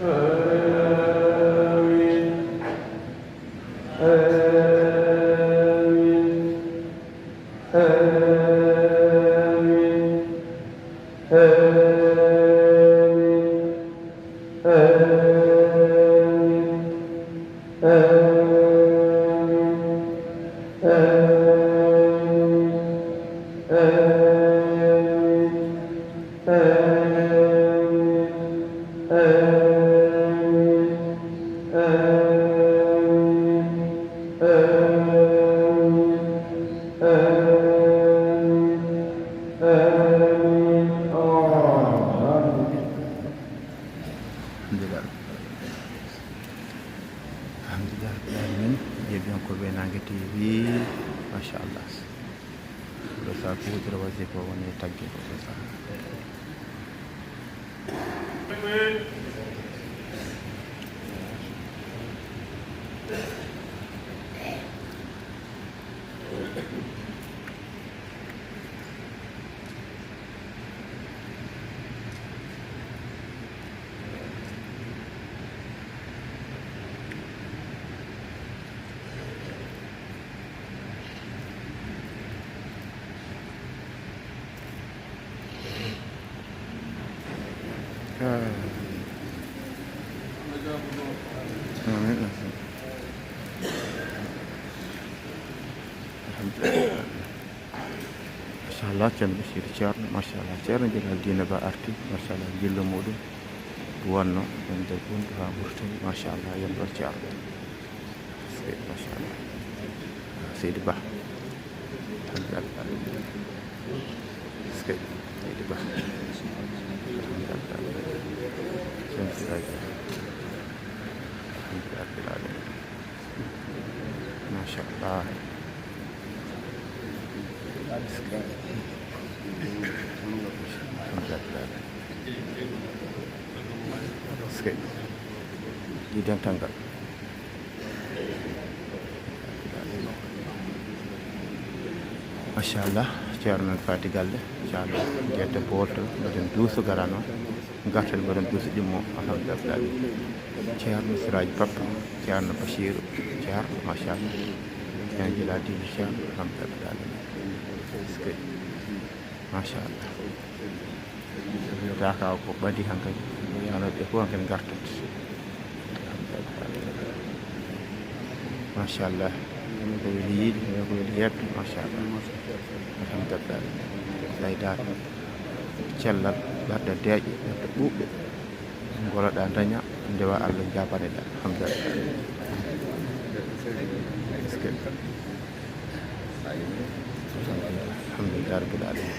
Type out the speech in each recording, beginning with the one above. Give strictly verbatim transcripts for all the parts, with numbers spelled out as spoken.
آمين. آمين. آمين. آمين. آمين. آمين. آمين. آمين. آمين. آمين. آمين. آمين. آمين. آمين. Alhamdulillah. Alhamdulillah rabbil alamin. Yeeɓiyankooɓe Naange T V, machallah. Ɗo sa ko hujra wasifa woni tagge ko ɗo sa. Machallah, Ceerno Basiiru Ceerno, machallah, Ceerno Jalal Diina Ba arti, machallah, njillu muɗum wonno ɗum nder Bundu haa Mauritanie, machallah, yonɗon Ceerno. Seydi, machallah. Seydi Ba. Alhamdulillah. Seydi Ba. Alhamdulillah. Seydi Ba. Alhamdulillah. Machallah. Alhamdulillah. Seydi. Ɗi dental ngal. Machallah, Ceerno men faati galle, machallah, jeeɗa boolto, mbaɗen duuso garano, garten mbaɗen duuso ɗimmo, alhamdulillah. Ceerno Siraji Papa, Ceerno Basiiru, Ceerno, machallah, Ceerno Jiladiini, Ceerno, alhamdulillah. Est-ce que, machallah. Daka ko ɓadi hankadi, yanoɓe fof hankadi gartat. Machallah, ko weli yiide, ko weli yeɓde, machallah. Alhamdulillah. Ɓeydaaka cellal, ɓerɗe deeƴe, ɓerɗe ɓuuɓɗe. Ngoloɗaa daña, ndewa Allah jaabaneɗaa. Alhamdulillah. Est-ce que Alhamdulillah rabbil alamin.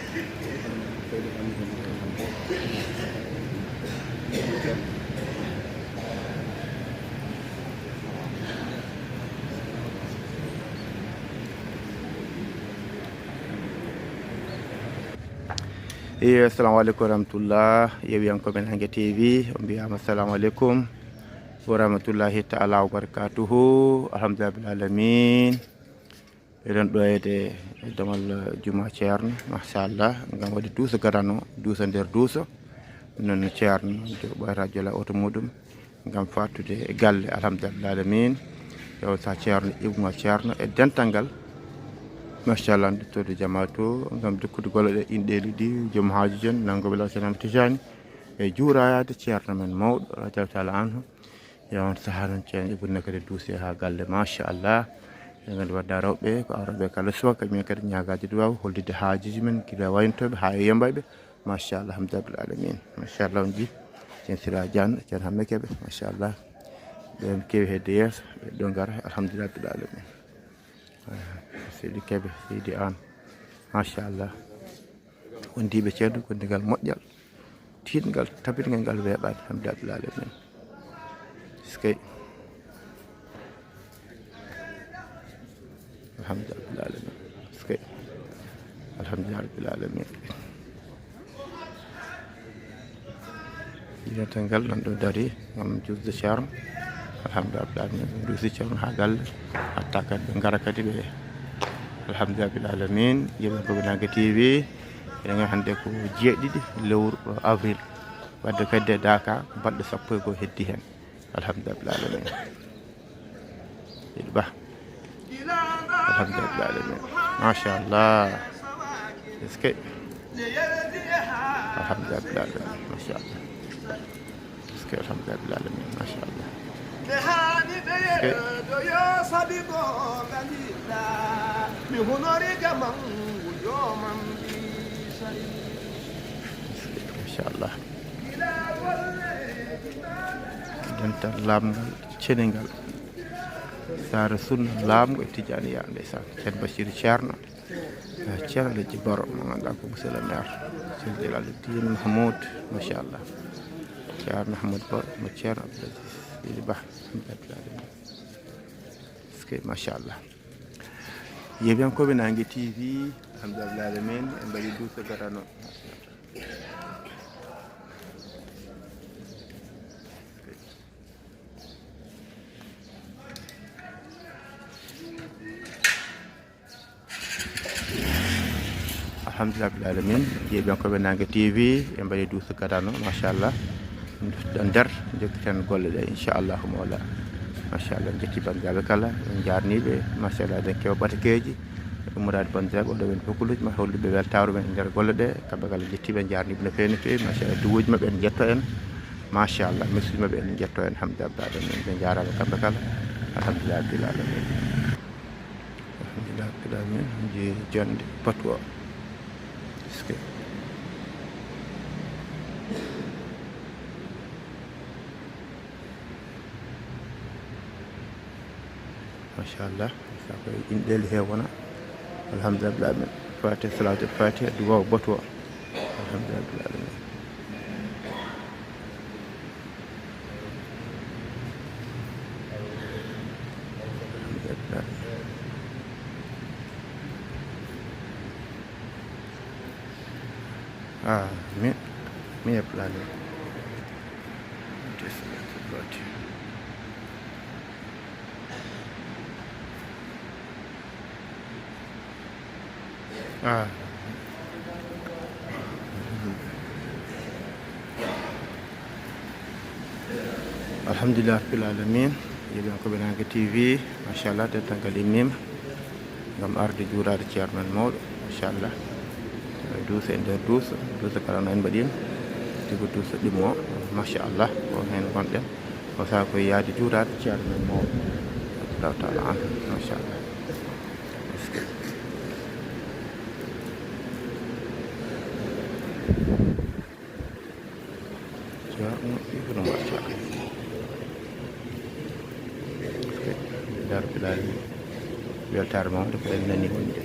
Eyi, assalamu aleykum wa rahmatullah. Yeewiyankooɓe Naange T V, on mbiyaama assalamu aleykum wa rahmatullahi ta'ala wa barakatuhu. Alhamdulillah rabbil alamin. Eɗen ɗo e de-, e domal juma Ceerno, machallah, ngam waɗi duuso gadano, duuso nder duuso. Noon Ceerno jo-, ɓooyata jola oto muɗum, ngam fattude e galle, alhamdulillah alamin. Yewta Ceerno, Ibnu Ceerno e dental ngal. Machallah, nde tooɗo jamaatu, ngam jokkude golle ɗe, inɗeeli ɗi, joom haaju jon, nanngo bela Ceerno Ahmad Tijani. E juuraade Ceerno men mawɗo, radiallahu taala anhu. E on sahaa noon, Ceerno Ibnu kadi duusi haa galle, machallah. Eɗen nganndi wadda rewɓe, ko awrooɓe kala suwa, kañumen kadi ñaagaaji duwaaw, hollitde haajuuji men, gila wayantooɓe haa e yembayɓe. Machallah, alhamdulillah rabbil alamin. Machallah, on nji, Ceerno Sira Diane, Ceerno Hamme Kebe, machallah. Ɓen keewi hedde yeeso, ɓe ɗo ngara, alhamdulillah rabbil alamin. Eh, Seydi Kebe, Seydi Aan, machallah. Wondiiɓe ceerno, gondigal moƴƴal, tiiɗngal, tabitngal ngal weeɓaani, alhamdulillah rabbil alamin. Eskey. Alhamdulillah rabbil alamin. Eskey. Alhamdulillah rabbil alamin. Yonta ngal nan ɗo dari ngam juusde Ceerno. Alhamdulillah rabbil alamin. Ɗum duusi Ceerno haa galle. Hatta kadi ɓe ngara kadi ɓe. Alhamdulillah rabbil alamin. Yeeɓiyankooɓe Naange T V. Eɗen nganndi hannde ko jeeɗiɗi lewru avril. Wadde kadi e Daaka, balɗe sappo e goo heddi heen. Alhamdulillah alamin. Seydi Ba. Alhamdulillah alamin. Machallah. Est-ce que? Alhamdulillah alamin. Machallah. Est-ce que? Alhamdulillah alamin. Machallah. Est-ce que? Machallah. Dental laamngal ceningal. Saare sunna laamngo e Tijaaniya, ndeysaan. Ceerno Basiiru Ceerno. Ah, Ceerno Alaji Baro, mo ngannduɗaa ko monsieur le maire. Ceerno Jalaaluddin Mahmoud, machallah. Ceerno Ahmad Ba, mo Ceerno Abdoul Aziz. Seydi Ba, Abdoul Aziz. Est-ce que, machallah. Yeeɓiyankooɓe Naange T V, alhamdulillah alamin, en mbaɗi duuso gadano. Alhamdulillah rabbil alamin. Yeeɓiyankooɓe Naange T V, en mbaɗi duuso gadano, machallah. Nduttoɗen nder, njokkiten golle ɗe, inchallahu mawla. Machallah, en njetti banndiraaɓe kala, en njaarnii ɓe, machallah, eɗen keɓa ɓatakeeji. Ummorade banndiraaɓe, oɗo ɓen fof ko luuƴi ma holluɓe weltaare men e nder golle ɗe, kamɓe kala njettii ɓe, njaarnii ɓe no feewi, no feewi, machallah, duwuuji maɓɓe en njetto en, machallah, message maɓɓe en njetto en, alhamdulillah, ɓe njaaraama kamɓe kala, alhamdulillah, rabbil alamin. Alhamdulillah, rabbil alamin, je jonde batu o. Est-ce que? Machallah, sa koye inɗeli he wona. Alhamdulillah rabbil alamin. Fatiha, salatul fatiha, duwaaw batu o. Alhamdulillah rabbil alamin. Alhamdulillah. Ah, mi, mi heblani. Ah. Alhamdulillah rabbil alamin. Yeeɓiyankooɓe Naange T V, machallah, dental ngal immiima ngam arde juuraade Ceerno men mawɗo, machallah. Duuso e nder duuso, duuso kala no en mbaɗiino, tigo duuso ɗimmo, machallah, ko heen ngonɗen. O saha koye yahde juuraade Ceerno men mawɗo, radiyallahu taala anhu, machallah. Est-ce que? Ceerno Ibnu Macca. Alhamdulillah rabbil alamin. Weltaare mawde ko en nani wonde.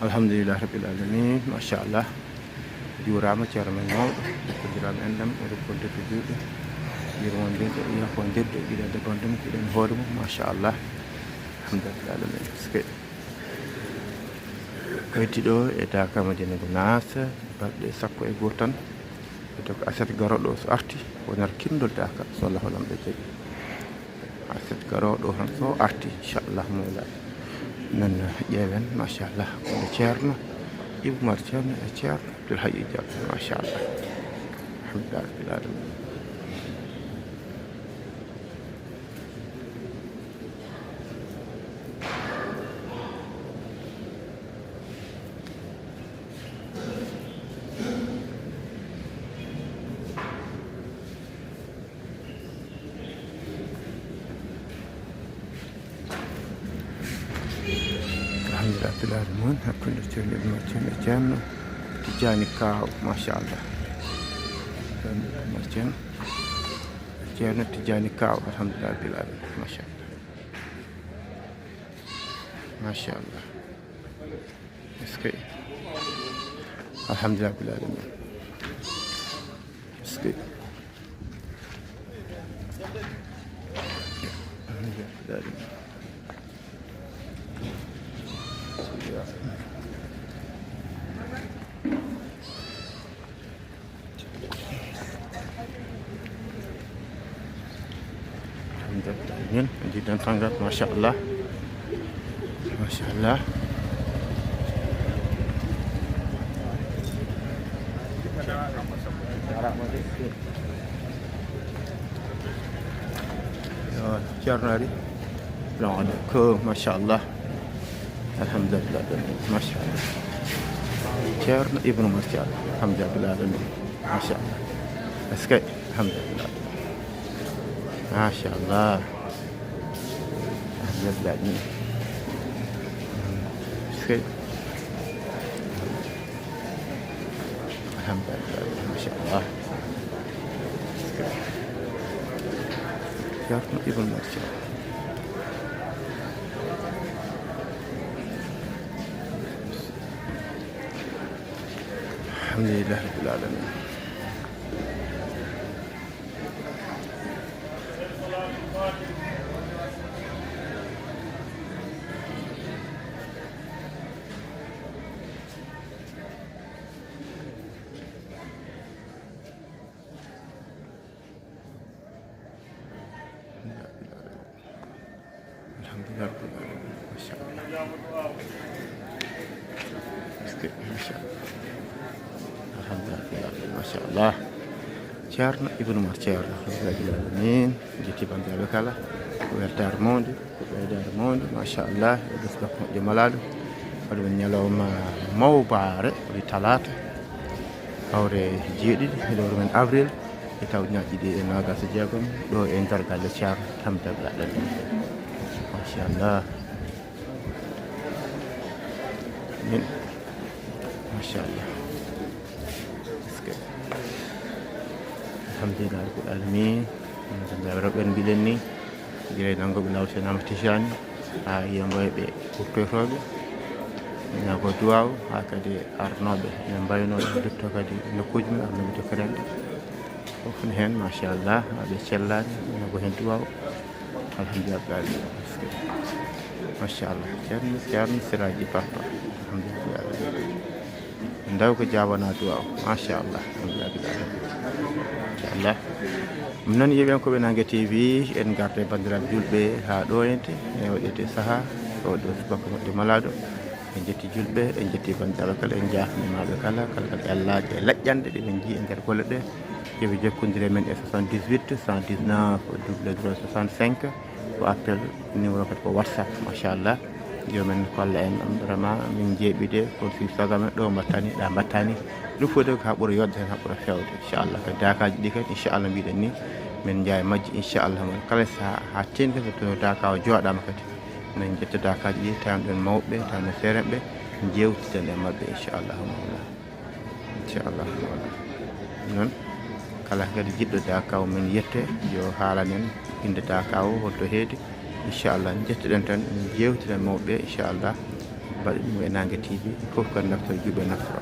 Alhamdulillah rabbil alamin, machallah. Juuraama ceerno men mawɗo, jokkondiral men ɗam, o rokkondirde juuɗe, yurmondirde, yafondirde, giɗande bonde mum, giɗande hoore mum, machallah. Alhamdulillah rabbil alamin. Parce que ɓeydii ɗo e Daaka Madina Gunaas, balɗe sappo e go'o tan. Ɓe ko aset garooɗo so arti, wonata kinndol Daaka, so Allahu Lamɗo jaɓi. Aset garooɗo tan so arti, inchallah, mawla. Noon ƴeewen, machallah, ko ceerno Ibou Oumar Ceerno e ceerno Abdoul Hayy Diallo, machallah. Alhamdulillah rabbil alamin. Alhamdulillah rabbil alamin, hakkunde ceerno Ibou Oumar Ceerno e ceerno Tijjani Kaaw, machallah. Ceerno Ibou Oumar Ceerno, ceerno Tijjani Kaaw, alhamdulillah rabbil alamin, machallah. Machallah. Est-ce que? Alhamdulillah rabbil alamin. Est-ce que? Alhamdulillah rabbil alamin. Alhamdulillah, min njiɗen tangal, machallah. Machallah. Yo, ceerno ari. Salamu aleykum, machallah. Alhamdulillah, machallah. Ceerno Ibou Oumar Ceerno, alhamdulillah, machallah. Est-ce que? Alhamdulillah. Machallah. Alhamdulillah. Est-ce que? Alhamdulillah, machallah. Ceerno Ibou Oumar Ceerno. Alhamdulillah rabbil alamin. Alhamdulillah rabbil alamin. Machallah. Est-ce que, machallah. Alhamdulillah rabbil alamin. Machallah. Ceerno Ibou Oumar Ceerno, alhamdulillah rabbil alamin. Jetti banndiraaɓe kala. Ko weltaare mawnde, ko ɓeydaare mawnde, machallah. E ɗo subaka moƴƴo malaaɗo. Waɗi men ñalawma mawbaare, waɗi talaata. Hawre jeeɗiɗi e lewru men avril. E taw ujunaaji ɗiɗi e noogaas e jeegom, ɗo e nder galle Ceerno Hamidou Abdoulaye Deme. Machallah. Min. Machallah. Est-ce que? Alhamdulillah rabbil alamin. Alhamdulillah, rewɓe en mbiɗen ni. Gila e nanngo ɓe lawte nama Tijani. Haa yiyamboye ɓe ɓurtoytooɓe. Ina ko duwaaw, haa kadi arnooɓe ina mbaynoo, ina ndutto kadi nokkuuji mum, arnooɓe jokkorede. Fof ne heen, machallah, haa ɓe cellaani, ina ko heen duwaaw. Alhamdulillah. Machallah. Ceerno, Ceerno Siraaji Papa. Alhamdulillah. Ndaw ko jaabanaa duwaaw. Machallah. Alhamdulillah. Machallah. Ɗum noon, yeeɓiyankooɓe Naange T V, en ngarta e banndiraaɓe juulɓe haa ɗo ente, e waɗete sahaa, o ɗo subaka moƴƴo malaaɗo. En njetti juulɓe, en njetti banndiraaɓe kala, en njaafniima ɓe kala, kala, kala e allaaje e laƴƴanɗe ɗe min njii e nder golle ɗe. Yo ɓe njokkondire men e soixante-dix-huit, cent dix-neuf, double zéro soixante-cinq. Ko appel, numéro kadi ko WhatsApp, machallah. Yo min kolla en ɗum, vraiment min jeeɓide, kono si sagamen ɗo mbattani, ɗa mbattani. Ɗum fof de ko haa ɓura yodde heen, haa ɓura feewde, inchallah. Kadi daakaaji ɗi kadi, inchallah, mbiɗen ni, min njaha e majji, inchallah. Kala sahaa, haa teeŋti kadi so to daakaawo jooɗaama kadi, min njetta daakaaji ɗi, tawi ɗon mawɓe, tawi ɗon seerenɓe, njeewtiden e maɓɓe, inchallah. Inchallah. Noon, kala kadi jiɗɗo daakaawo, min yette, yo haalan en innde daakaawo, holto heedi. Inchallah, njettoɗen tan, min njeewtida mawɓe, inchallah. Mbaɗa ɗum e Naange T V, fof kadi naftora, juuɓe naftora.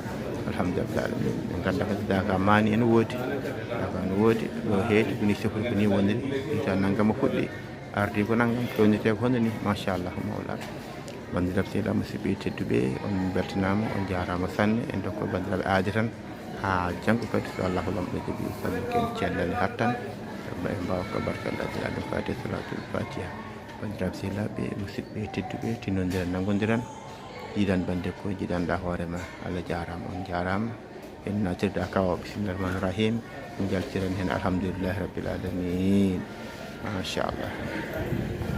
Alhamdulillah, min ngannda kadi daakaawo maani ene woodi. Daakaawo ene woodi, ɗo heedi, ko ni sifori, ko ni woniri, ita nanngam o fuɗɗi, ardi ko nanngam, fewnitee ko hono ni, machallah, mawla. Banndiraaɓe sehilaaɓe, musidɓe tedduɓe, on mbeltanaama, on njaaraama sanne. En ndokka banndiraaɓe aadi tan haa janngo kadi, so Allahu Laamɗo jaɓii, kadi ken cellal e hattan, ɓe mbaawa ko barkalla Adil Adil Fatiha, Salaatul Fatiha. Banndiraaɓe sehilaaɓe, musidɓe tedduɓe, tinnondiren, nanngondiren, jiidan bannde ko jiidanɗa hoore ma. Allah jaaraama, on njaaraama. En naatirde daakaawo, bismillahir rahmanir rahim. Njaltiren heen, alhamdulillahi rabbil alamin. Machallah.